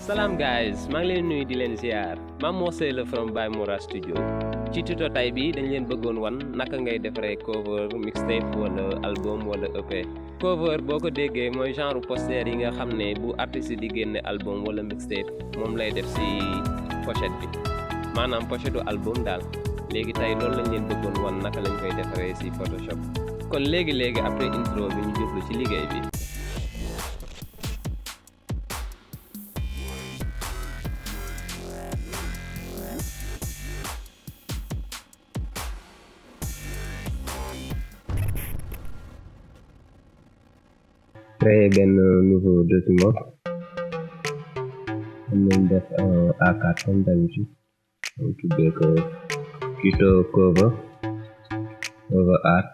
Salam guys, maa ngi leen nuyu di leen ziar maam moo la from Baay Mora studio ci tuto tay bi dañ leen bëggoon wan naka ngay defaree cover mixtape wala album wala EP. Cover boo ko déggee mooy genre poster yi nga xam ne bu artiste di génne album wala mixtape moom lay def ci pochette bi maanaam pochette du album daal. léegi tey loolu lañ leen bëggoon wan naka lañ koy defaree ci Photoshop kon léegi après intro bi ñu jublu ci liggéey bi. Créer benn nouveau document am nañ def A4 comme d'habitude on tuddee ko Tuto cover art.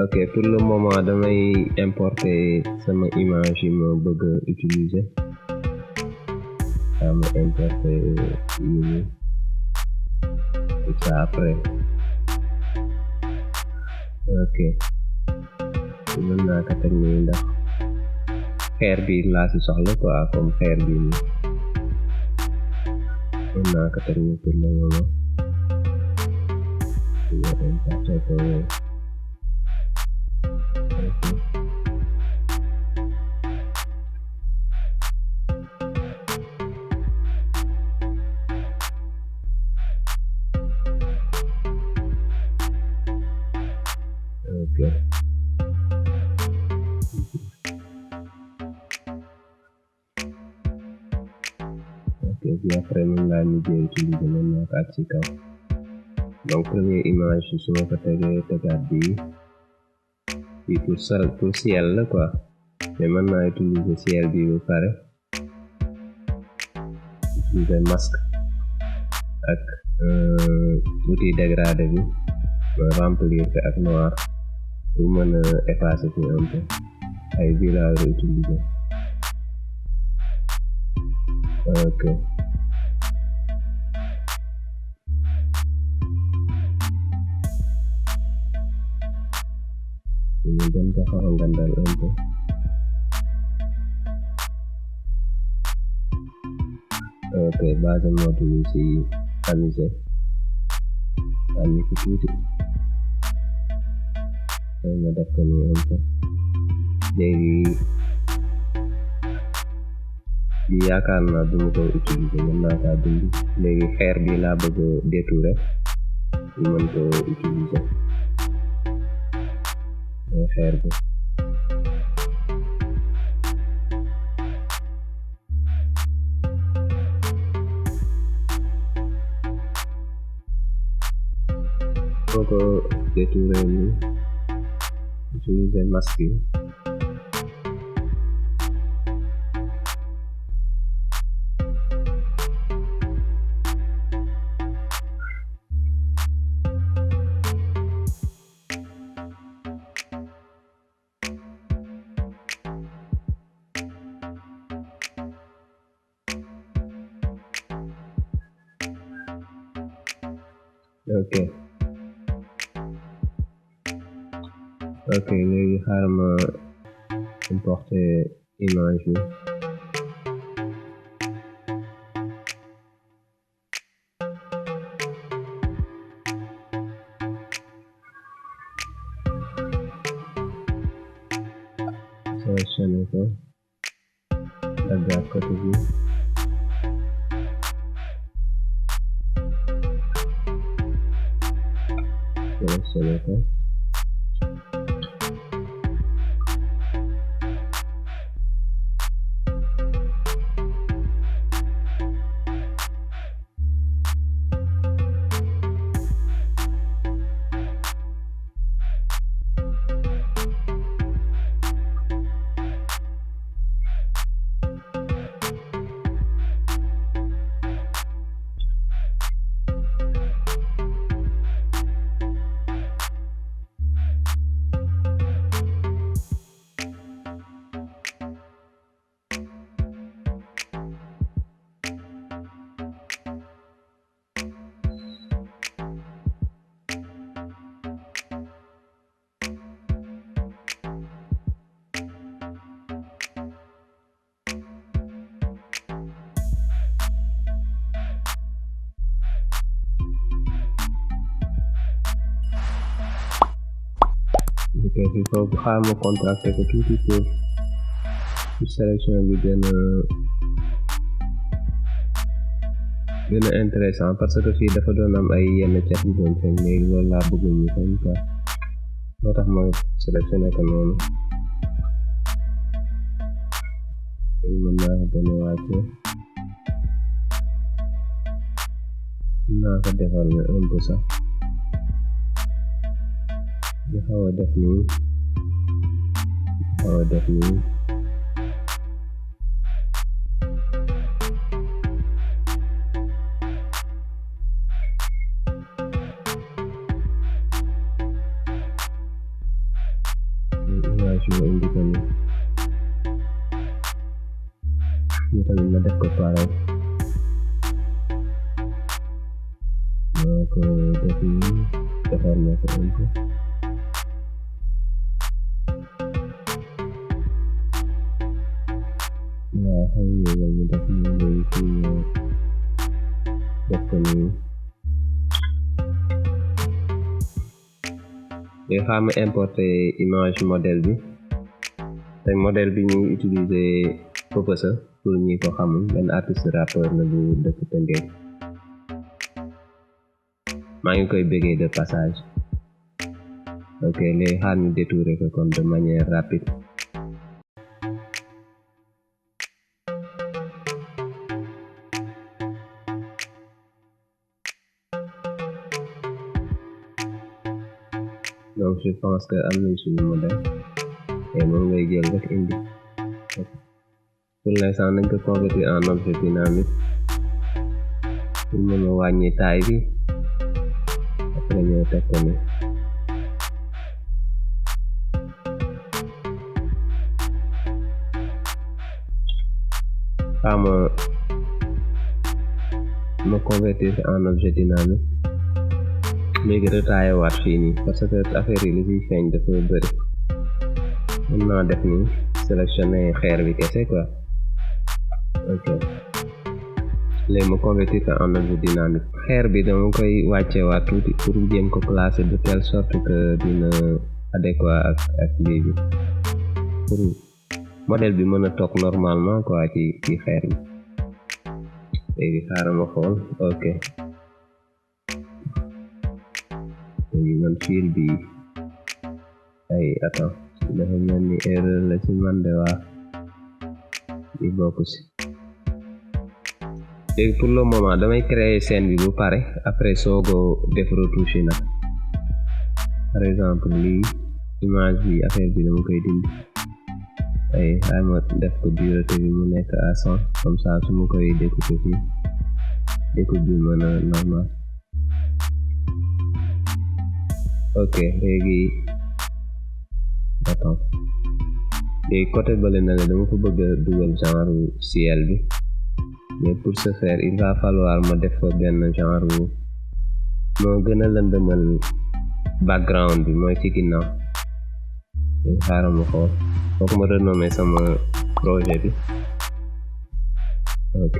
Ok, pour le moment damay importer sama image yi ma bëgg a utiliser ma importer yi et ça après. Ok, mën naa ko teg nii ndax xeer bi laa ci soxla quoi, comme xeer bi nii mën naa ko teg nii pour le moment. Ya, importer ko ok. Puis après mën ngaa mujjee utiliser mën naa ko ak ci kaw. Donc première image su ma ko tegee tegaat bii pour ciel la quoi, mais mën naa utiliser ciel bi ba pare utiliser masque ak outil dégradé bi ma remplir ko ak noir pour mën a effacer fi un peu ay bii laa war a utiliser. Ok, ñu gën ko xaw a ngandal un peu. Ok, base mode bi ci amuser wàññi ko tuuti ma def ko nii un peu. Léegi bi yaakaar naa du ma ko utiliser, mën naa kaa dindi. Léegi xeer bi laa bëgg a détourer ñu mën ko utiliser xeer bi. Boo ko détourer nii utiliser masque yi. Ok, léegi xaaral ma importer image bi. Sélectionner ko daggaat côté bi. Sélectionner ko. ok il faut xaar ma contracté ko tuuti pour sélection bi gën a intéressant parce que fii dafa doon am ay yenn cat yu doon feeñ léegi loolu laa bëgg ñu feeñ quoi moo tax ma sélectionné ko noonu mën naa ko gën a wàcce naa ko defar ne un peu sax ñu xaw a def nii image ma indi ko nii ñu tamit ma def ko pareil maa ko def nii defar na ko un peu waaw xaw yéegal mu def nii léegi fii def ko nii léegi xam nga importer image modèle bi te modèle bi ñu utiliser Pochette pour ñi ko xamul benn artiste rappeur la bu dëkk Tëngéej maa ngi koy bëggee de passage ok léegi xaar ñu détourer ko kon de manière rapide donc je pense que am nañ suñu modèle et moom ngay jël rek indi pour l'instant nañ ko convertir en objet dynamique pour mën a wàññi taille bi après ñëw teg ko ni xaama ma convertir en objet dynamique léegi retaillé waat fii nii parce que affaire yi li ciy feeñ dafa bëri mën naa def nii sélectionner xeer bi kese quoi ok léegi ma convertir ko en objet dynamique xeer bi dama koy wàcce waat tuuti pour jéem ko placer de telle sorte que dina adéquat ak lii bi pour modèle bi mën a toog normalement quoi ci xeer bi léegi xaaral ma xool ok léegi man fil bi ay attends dafa mel ni erreur la ci man de waa di bokk si léegi pour le moment damay créer scène bi bu pare après soogo def retoucher nag par exemple lii image bi affaire bi dama koy dindi ay xay ma def ko dureté bi mu nekk à 100 comme ça su ma koy découper fii découpe bi mën a normal ok léegi attends léegi côté bële na la dama ko bëgg a dugal genre ciel bi mais pour ce faire il va falloir ma def fa benn genre moo gën a lëndëmal background bi mooy ci ginnaaw léegi xaaral ma xool foog ma renommer sama projet bi ok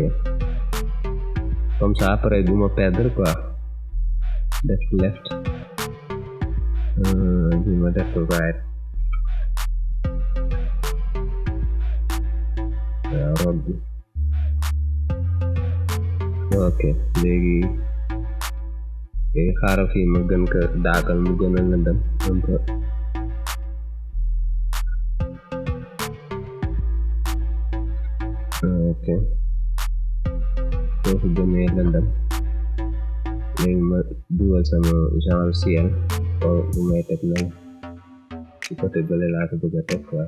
comme ça après du ma perdre quoi def left bi ma def right waaw rob bi ok léegi xaaral fii ma gën ko daagal mu gën a lëndëm un peu ok soo ko gënee lëndëm léegi ma dugal sama genre ciel bu may teg na ci côté bële laa ko bëgg a teg quoi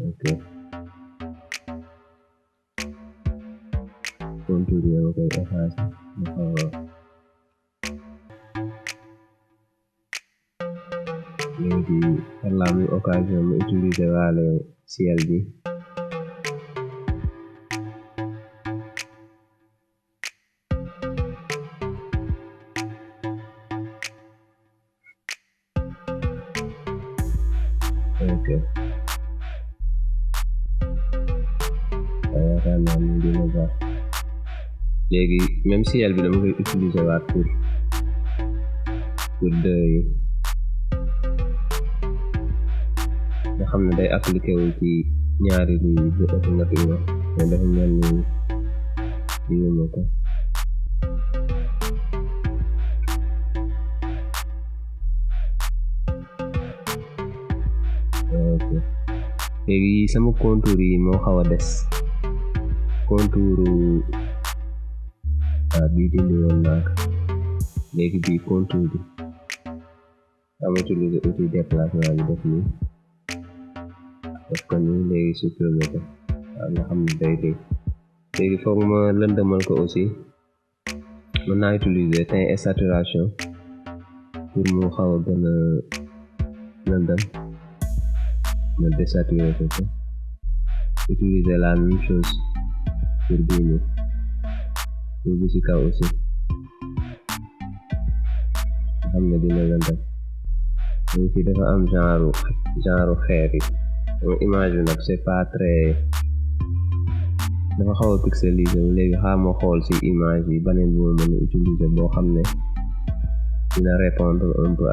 ok contour yi ma koy effacer ma xaw a léegi par la même occasion ma utiliser waale ciel bi ok yaakaar naa ni dina baax léegi même ciel bi dama koy utiliser waat pour deux yi nga xam ne day appliqué wu ci ñaari lii bi automatiquement mais dafa mel ni yuma ko ok léegi sama contour yi moo xaw a des contour bii dindi woon naa ko léegi bii contour bi dama utiliser outil déplacement bi def nii def ko nii léegi supprimer ko waaw nga xam ne day dégg léegi foog ma lëndëmal ko aussi mën naa utiliser teint et saturation pour mu xaw a gën a lëndëm ma désaturer ko utiliser la même chose pour bii nii pour bi ci kaw aussi nga xam ne dina lëndëm léegi fii dafa am genre xeer yi image bi nag c'est pas très dafa xaw a pixelisé wu léegi xaama xool ci image yi baneen bi ma mën a utiliser boo xam ne dina répondre un peu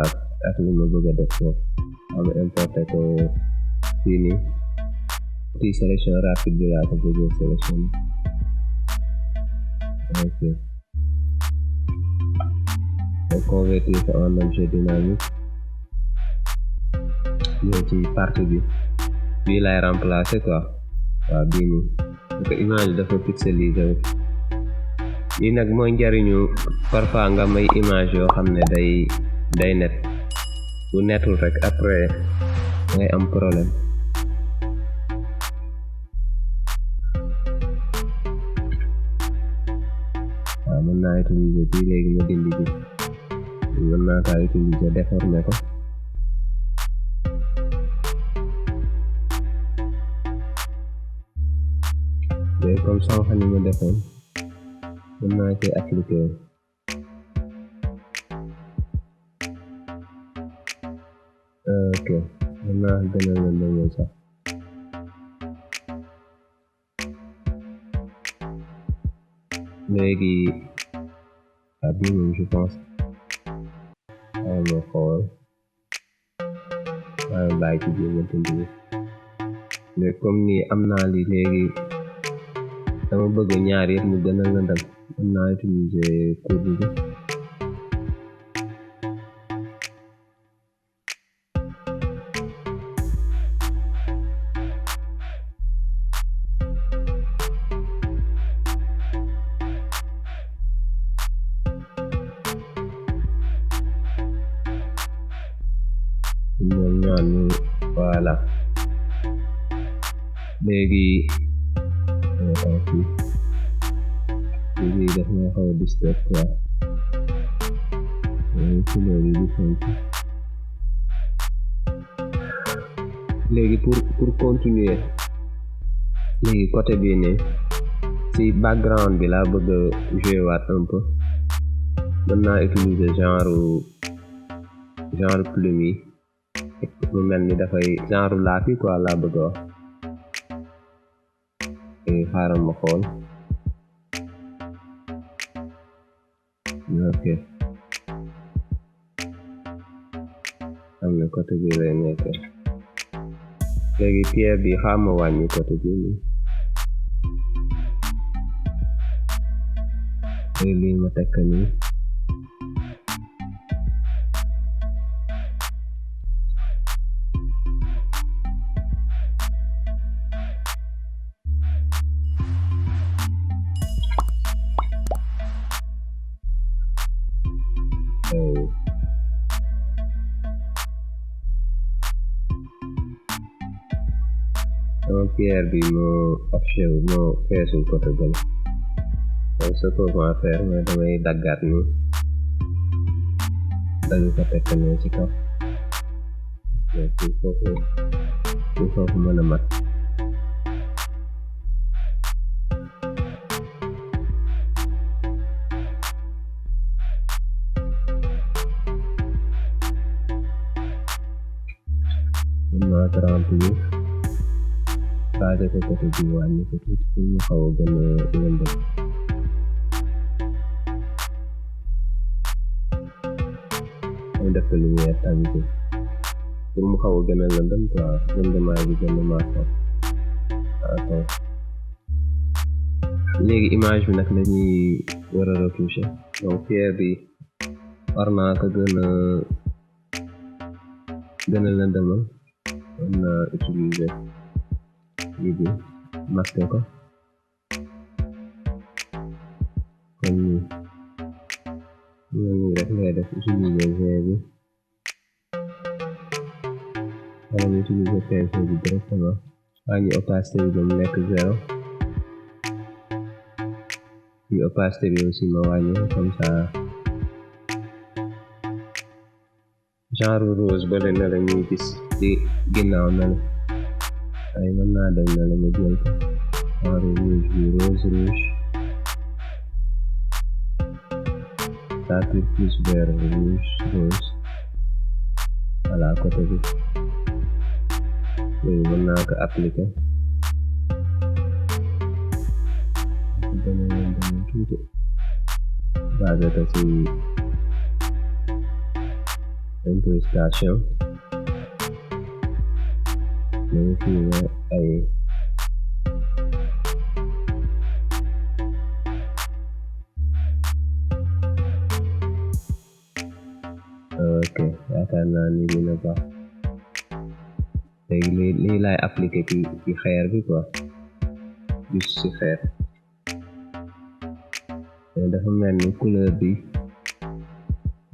ak li ma bëgg a def foofu am importé ko fii nii ci sélection rapide bi laa ko bëgg sélection ok convertir ko en objet dynamique ñëw ci partie bi bii lay remplacer quoi waaw bii nii parce que image dafa pixelisé wu lii nag mooy njariñu parfois nga may image yoo xam ne day net bu netul rek après ngay am problème waaw mën naa utiliser bii léegi ma dindi bi mën naa kaa utiliser déformer ko léegi comme sànq ni ma defoon mën naa ci appliquer ok mën naa gën a lëndëmal sax léegi bii moom je pense waaye ma xool waaye bàyyi ci biir ma dindi bi léegi comme ni am naa li léegi dama bëgg ñaar yëpp mu gën a lëndëm mën naa utiliser courbe bi ñoom ñaar ñu voilà léegi léegi daf may xaw a disturb quoi couleur yi différent léegi pour continuer léegi côté bii nii ci background bi laa bëgg a jouer waat un peu mën naa utiliser genre plume yi mu mel ni dafay genre laaf yi quoi laa bëgg a wax xaaral ma xool ok xam ne côté bi lay nekk léegi pierre bi xaar ma wàññi côté bi nii léegi lii ma tekk nii sama pierre bi moo affiché wu moo feesul côté bële donc ce que ma faire mooy damay daggaat ni dagg ko tekk nii ci kaw donc foofu mën a mat mën naa remplir basé ko côté bi wàññi ko tuuti pour mu xaw a gën a lëndëm def ko lumière tamit pour mu xaw a gën a lëndëm quoi lëndëmaay bi gën a marquant attends léegi image bi nag lañuy war a retoucher donc pierre bi war naa ko gën a lëndëmal mën naa utiliser lii bi masqué ko comme nii rek ngay def utiliser V bi wala ñu utiliser pinceau bi directement wàññi opacité bi ba mu nekk 0 ci opacité bi aussi ma wàññi comme ça genre rose ba leen na la ñuy gis ci ginnaaw na la ay mën naa dem na la ma jël ko genre rouge bi rose ça tire plus vers rouge rose voilà côté bi léegi mën naa ko appliquer tuuti basé ko ci incrustation léegi fii nga ay ok yaakaar naa ni dina baax léegi lii laay appliqué ci xeer bi quoi juste ci xeer mais dafa mel ni couleur bi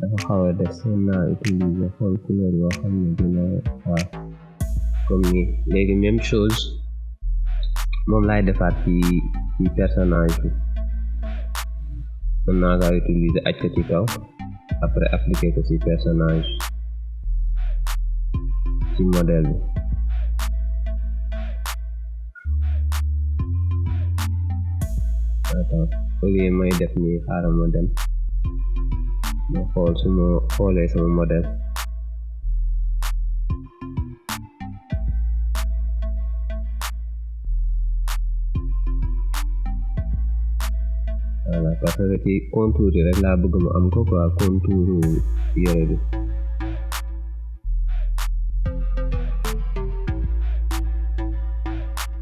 dafa xaw a des naa utiliser xool couleur yoo xam ne dina waaw comme ni léegi même chose moom laay defaat ci personnage bi mën naa kaa utiliser aj ko ci kaw après appliquer ko ci personnage ci modèle bi attends au lieu may def nii xaaral ma dem ma xool su ma xoolee sama modèle voilà parce que ci contour yi rek laa bëgg mu am ko quoi contour yére bi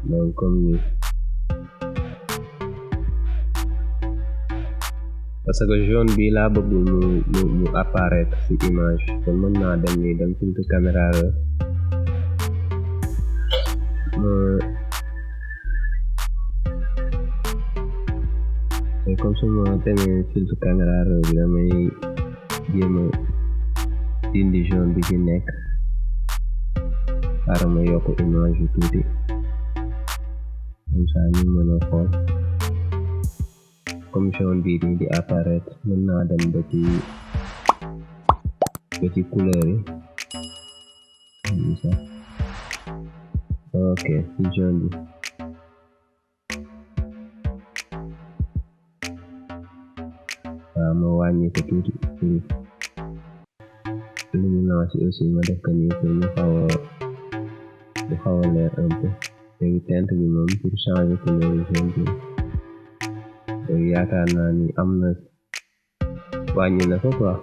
donc comme nii parce que jaune bi laa bëgg mu apparaître ci image kon mën naa dem nii dem filtre caméra comme su ma demee filtre caméra bi damay jéem a dindi jaune bi ci nekk xaaral ma yokk image bi tuuti comme ça ñu mën a xool comme jaune bii nii di apparaître mën naa dem ba ci couleur yi ça ok ci jaune bi waaw ma wàññi ko tuuti luminance aussi ma def ko nii pour mu xaw a leer un peu léegi teinte bi moom pour changer couleur jaune bi léegi yaakaar naa ni am na wàññi na ko quoi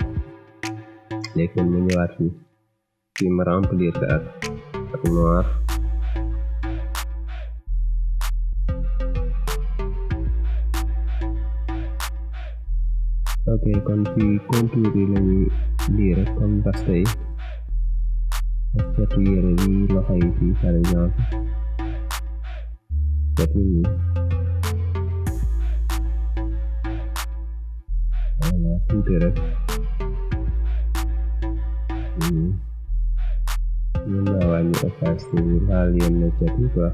léegi kon mu ñëwaat fii ma remplir ko ak noir ok kon fii contour yi lañuy lii rek comme baste yi ak catu yére bi loxo yi fii par exemple catu yi voilà tuuti rek mën naa wàññi opacité bi laal yenn catu quoi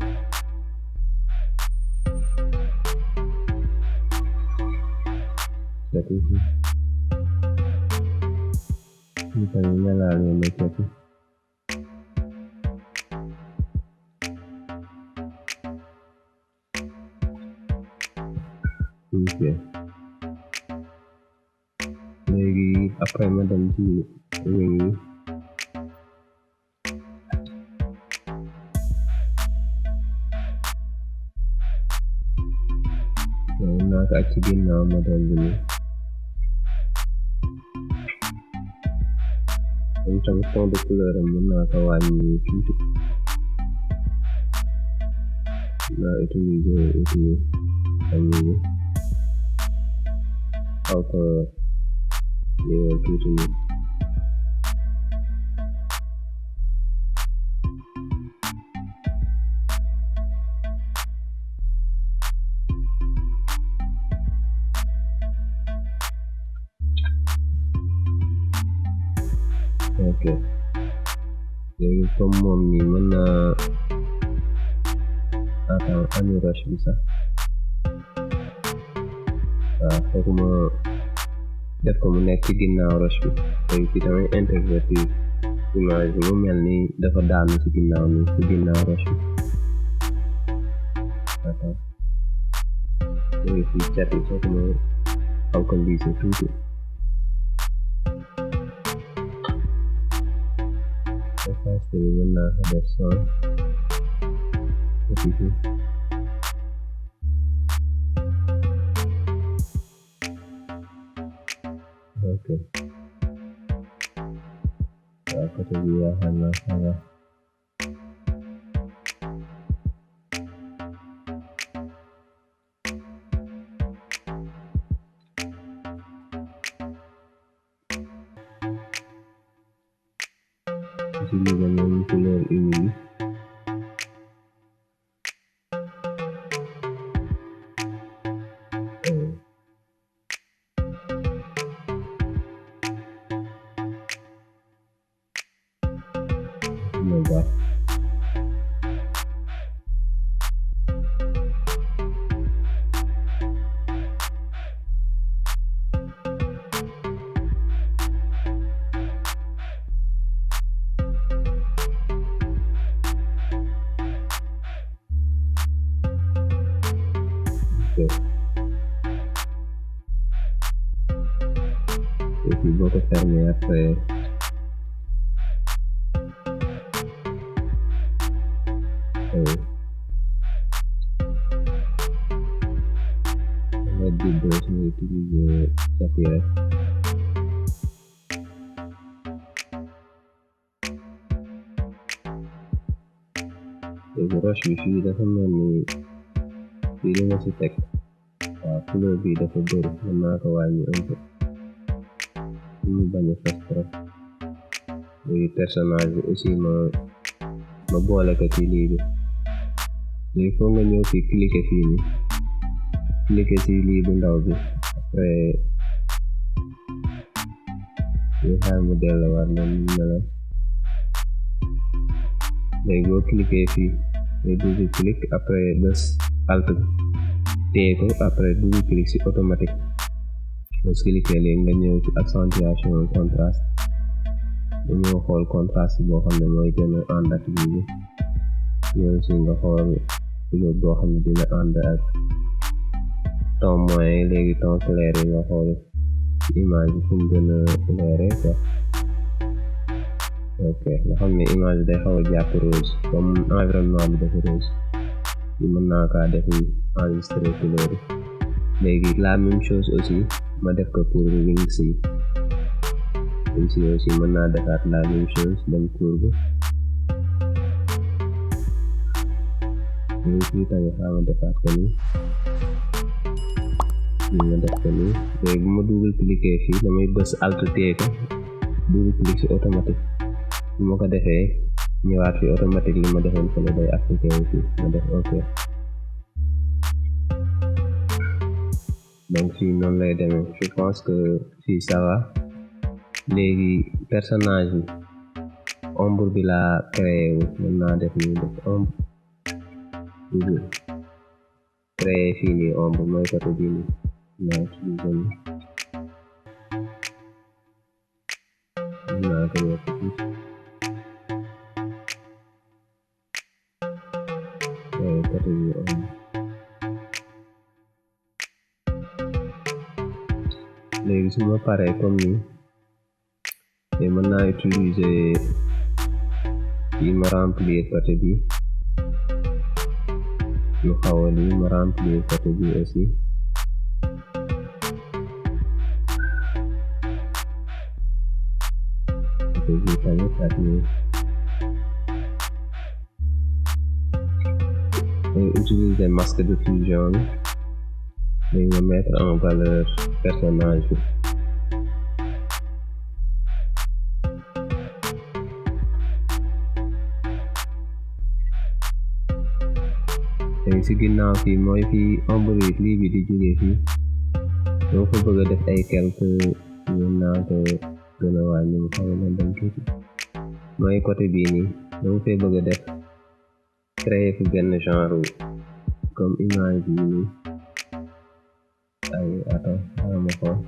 catu yi ñu tamit nga laal yenn catu ok léegi après ma dem ci wing yi naa ko ak ci ginnaaw modèle bi nii comme tamit fond de couleur am mën naa ko wàññi tuuti naa utiliser outil famille xaw ko léewal tuuti nii ok léegi comme moom nii mën naa ani rush bi sax waaw foog ma def ko mu nekk ci ginnaaw rush bi léegi fi damay intervertir image bi mu mel ni dafa daanu ci ginnaaw ni ci ginnaaw rush bi léegi fi cat yi foog ma xaw ko liise tuuti opacité bi mën naa ko def 100 ok waaw côté bi yaakaar naa ça va utiliser même couleur humide baax et puis boo ko fermer après di brush nga utiliser cati rek léegi rush bi fii dafa mel ni fii li ma ci teg waaw couleur bi dafa bëri mën naa ko wàññi un peu mu bañ a fes trop léegi personnage bi aussi ma boole ko ci lii bi léegi foog nga ñëw fii cliquer fii nii cliquer ci lii bu ndaw bi après ñu xaar mu delluwaat leen meloon léegi boo cliquer fii ngay double clic après bës alt téye ko après double clic ci automatique boo cliquer léegi nga ñëw ci accentuation contraste nga ñëw xool contraste boo xam ne mooy gën a ànd ak lii bi ñëw ci nga xool couleur boo xam ne dina ànd ak ton moyen léegi ton clair yi nga xool ci image bi fu mu gën a leere quoi ok nga xam ne image bi day xaw a jàpp rose comme environnement bi dafa rose yi mën naa kaa def ni enregistré couleur yi léegi la même chose aussi ma def ko pour wings yi aussi mën naa defaat la même chose dem courbe léegi fii tamit xaama defaat ko ni nga def ko nii léegi bu ma double cliquer fii damay bës alt téye ko double clic ci automatique bu ma ko defee ñëwaat fi automatique li ma defoon fële day appliqué wu fii ma def ok donc fii noonu lay demee je pense que fii ça va léegi personnage bi ombre bi laa créé wu mën naa def nii def ombre créé fii nii ombre mooy côté bii nii naa utiliser nii naa ko yokk tuuti côté bii ombre léegi su ma paree comme nii te mën naa utiliser fii ma remplir côté bi lu xaw a lii ma remplir côté bi aussi ko fii tamit ak ni utiliser masque de fusion bi léegi nga mettre en valeur personnage bi léegi ci ginnaaw fii mooy fii ombre lii bi di jóge fii doo fa bëgg a def ay quelques mën naa ko gën a wàññi mu xaw a dem tuuti mooy côté bii nii doo fay bëgg a def créer fi benn genre comme image yi nii ay attends ma xool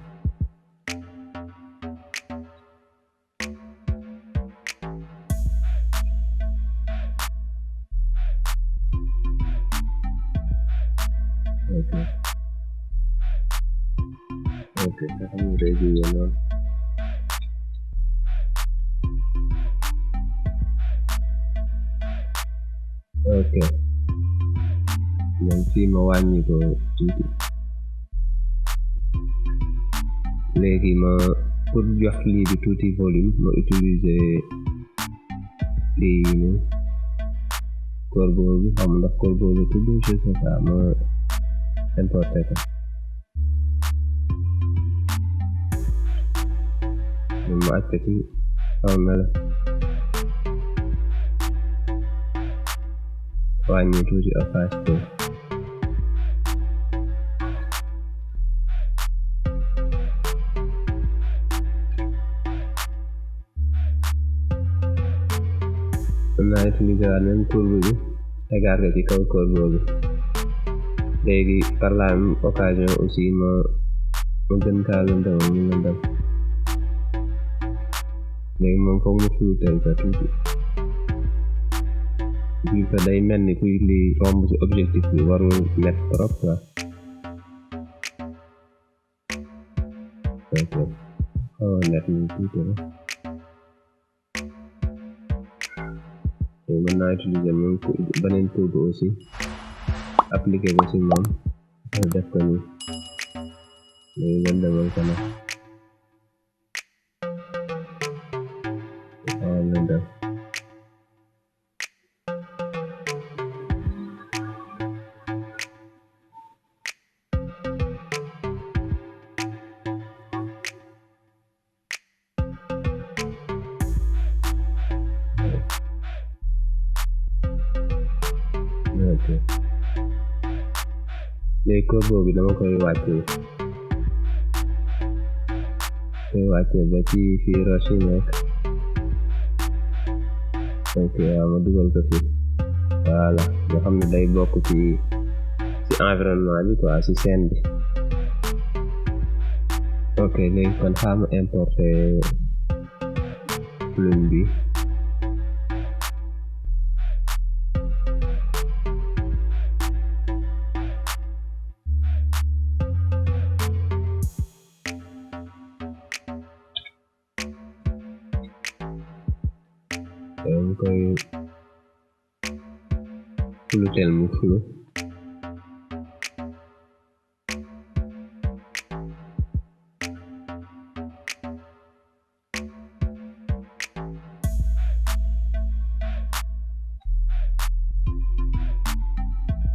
ok nga xam ne day jóge noonu ok donc fii ma wàññi ko tuuti léegi ma pour jox lii bi tuuti volume ma utiliser lii nii corbeau bi xam ndax corbeau la tudd je sais pas ma importé ko ma accati xaw na la wàññi tuuti opacité mën naa utiliser waat même courbe bi tegaat ko ci kaw corbeau bi léegi par la même occasion aussi ma gën kaa lëndëm mu lëndëm léegi moom foog mu flouter ko tuuti vu que day mel ni kuy li romb ci objectif bi warul net trop quoi ok xaw a net ni tuuti la mën naa utiliser même beneen courbe aussi appliquer ko ci moom def ko ni léegi leen demal ko nag leen def ok léegi corbeau bi dama koy wàccee ba ci fii roche yi nekk ok waaw ma dugal ko fii voilà nga xam ne day bokk ci environnement bi quoi ci scène bi ok léegi kon xaama importer plume bi mu koy fulutel mu fulu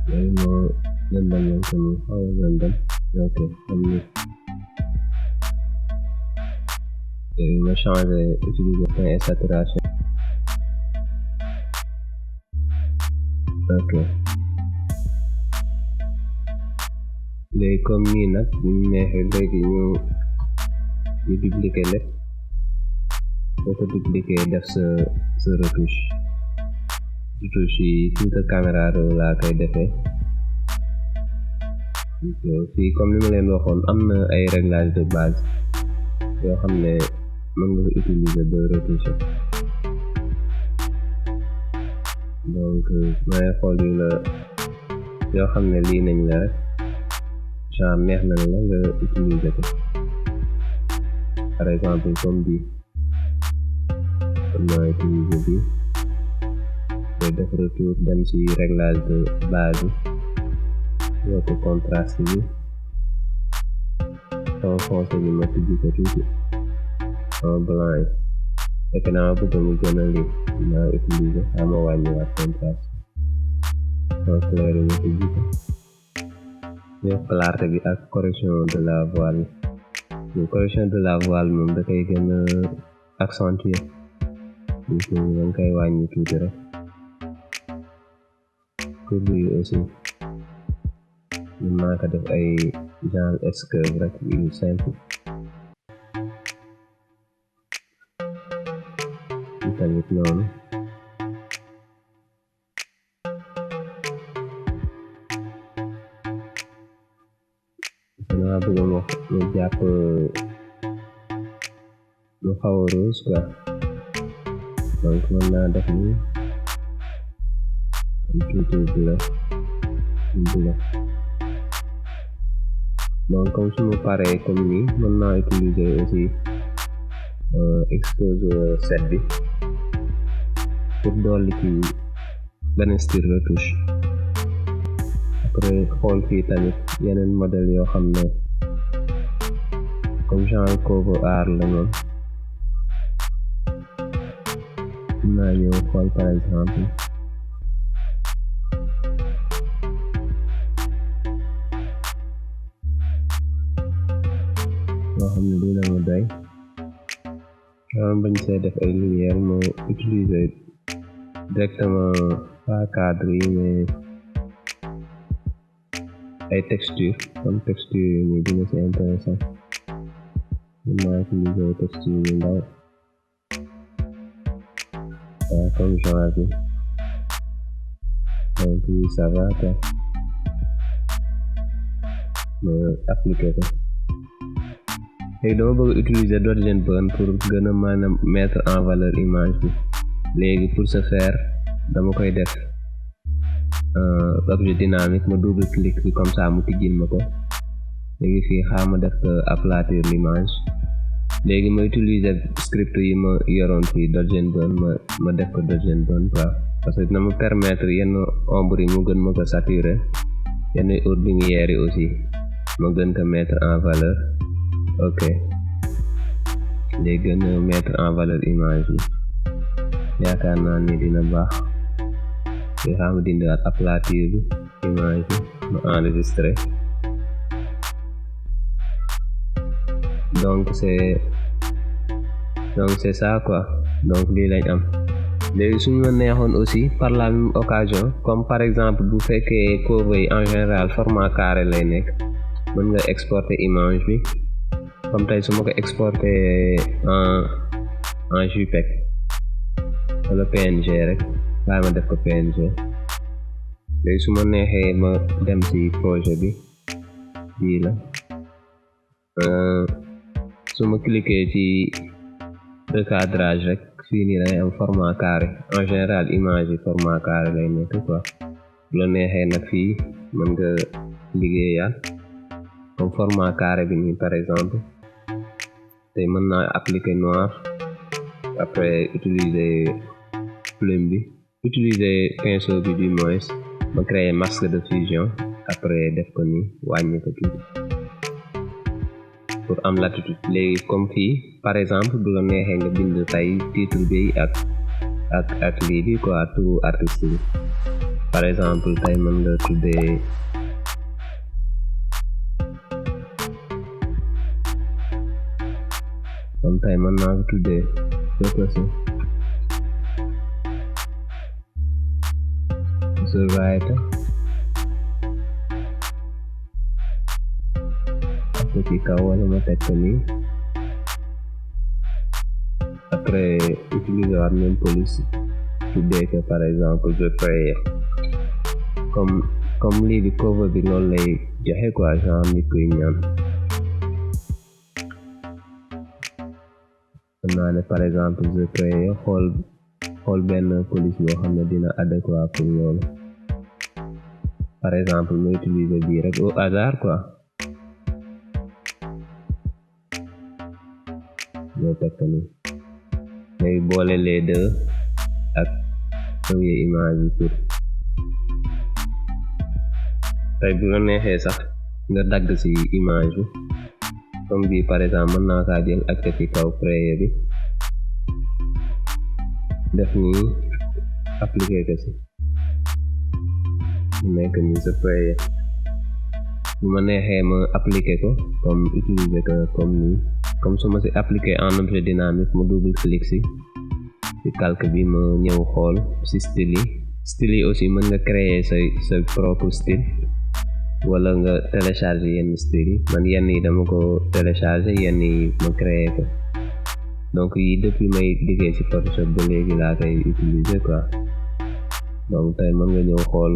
léegi moo lëndam yoon ko mu xaw a lëndam ok am ni léegi ma changé utiliser fin et saturation ok léegi comme nii nag bu ñu neexee léegi ñu dupliquer lépp boo ko dupliquer def sa retouche yi filtre caméra laa koy defee fii comme li ma leen waxoon am na ay réglage de base yoo xam ne mën nga ko utiliser ba retoucher donc may xool yu la yoo xam ne lii nañ la rek genre neex nañ la nga utiliser ko par exemple comme bii naa utiliser bii te def retour dem ci réglage de base bi yokk contraste bi fond foncé bi ma tijji ko tuuti en blanc yi fekk naa bëgg mu gën a lii naa utiliser ama wàññiwaat contraste soo clairé ñu tijji ko yokk clarté bi ak correction de la voile correction de la voile moom da koy gën a accentuer donc danga koy wàññi tuuti rek courbe yi aussi mën naa ko def ay genre escurve rek yu simple tamit noonu danaa bëgg mu jàpp mu xaw a rose quoi donc mën naa def ni am tuuti bleu donc comme su ma paree comme nii mën naa utiliser aussi expose set bi pour dolli ci beneen style retouche après xool fii tamit yeneen modèle yoo xam ne comme genre cover art la moom mën naa ñëw xool par exemple loo xam ne dina ma doy bañ see def ay lumière moo utiliser directement pas cadre yi mais ay texture comme texture yi nii dina c'est intéressant mën naa utiliser ay texture yu ndaw comme genre bi donc ça va quoi ma appliquer ko léegi dama bëgg utiliser d'origine bonne pour gën a mën a mettre en valeur image bi léegi pour ce faire dama koy def objet dynamique ma double clic bi comme ça mu tijjil ma ko léegi fii xaama def aplatir l'image léegi ma utiliser script yi ma yoroon fii d'origine bonne ma def ko d'origine bonne quoi parce que dina ma permettre yenn ombre yi mu gën ma ko saturer yenn haute lumière yi aussi ma gën ko mettre en valeur ok léegi gën a mettre en valeur image bi yaakaar naa ni dina baax te xaama dindiwaat aplatir bi image bi ma enregistrer donc c'est ça quoi donc lii lañ am léegi suñu ma neexoon aussi par la même occasion comme par exemple bu fekkee cover yi en général format carré lay nekk mën nga exporter image bi comme tey su ma ko exporter en JPEG wala PNG rek waaye ma def ko PNG léegi su ma neexee ma dem ci projet bi bii la su ma cliquer ci recadrage rek fii nii lay am format carré en général image yi format carré lay nekk quoi bu la neexee nag fii mën nga liggéeyaat comme format carré bi nii par exemple tey mën naa appliquer noir après utiliser plume bi utiliser pinceau bi du moins ma créer masque de fusion après def ko nii wàññi ko tuuti pour am latitude léegi comme fii par exemple bu la neexee nga bind tey titre bi ak lii bi quoi turu artiste bi par exemple tey mën nga tuddee comme tey mën naa ko tuddee writer après ci kaw wala ma teg ko nii après utiliser waat même police tuddee que par exemple je créer comme lii di cover bi loolu lay joxe quoi genre nit kuy ñaan mën naa ne par exemple je créer xool benn police boo xam ne dina adéquat pour loolu par exemple ma utiliser bii rek au hasard quoi ñoo tekk ni léegi boole les deux ak premier image bi pour tey bu la neexee sax nga dagg ci image bi comme bii par exemple mën naa kaa jël ak ci kaw créer bi def nii appliquer ko ci mu nekk ni sa créer bu ma neexee ma appliquer ko comme utiliser ko comme nii comme su ma ci appliquer en objet dynamique mu double clic ci calque bi ma ñëw xool ci style yi aussi mën nga créer sa propre style wala nga télécharger yenn style yi man yenn yi dama ko télécharger yenn yi ma créer ko donc yi depuis may liggéey ci Photoshop ba léegi laa koy utiliser quoi donc tey mën nga ñëw xool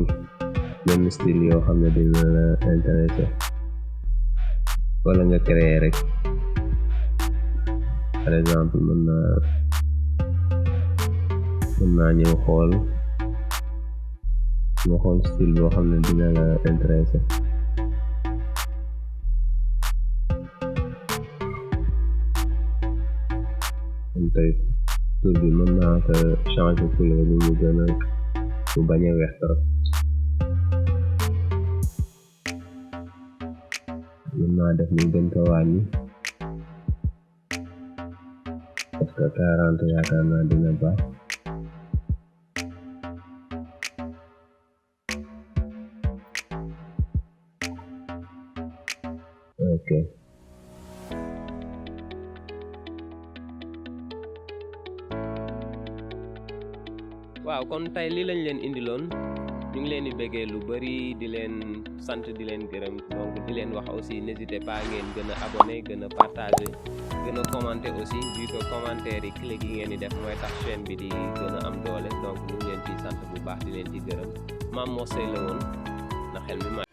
yenn style yoo xam ne dina la intéresser wala nga créer rek par exemple mën naa ñëw xool style boo xam ne dina la intéresser tey tur bi mën naa ko changer couleur bi mu gën a mu bañ a weex trop mën naa def mu gën ko wàññi parce que 40 yaakaar naa dina baax ok waaw kon tey lii lañ leen indiloon ñu ngi leen di bëggee lu bari di leen sant di leen gërëm donc di leen wax aussi n'hésitez pas ngeen gën a abonné gën a partager gën a commenter aussi vu que commentaire yi clic yi ngeen di def mooy tax chaîne bi di gën a am doole donc ñu ngi leen ciy sant bu baax di leen ci gërëm Mame Mor Seye la woon na xel mi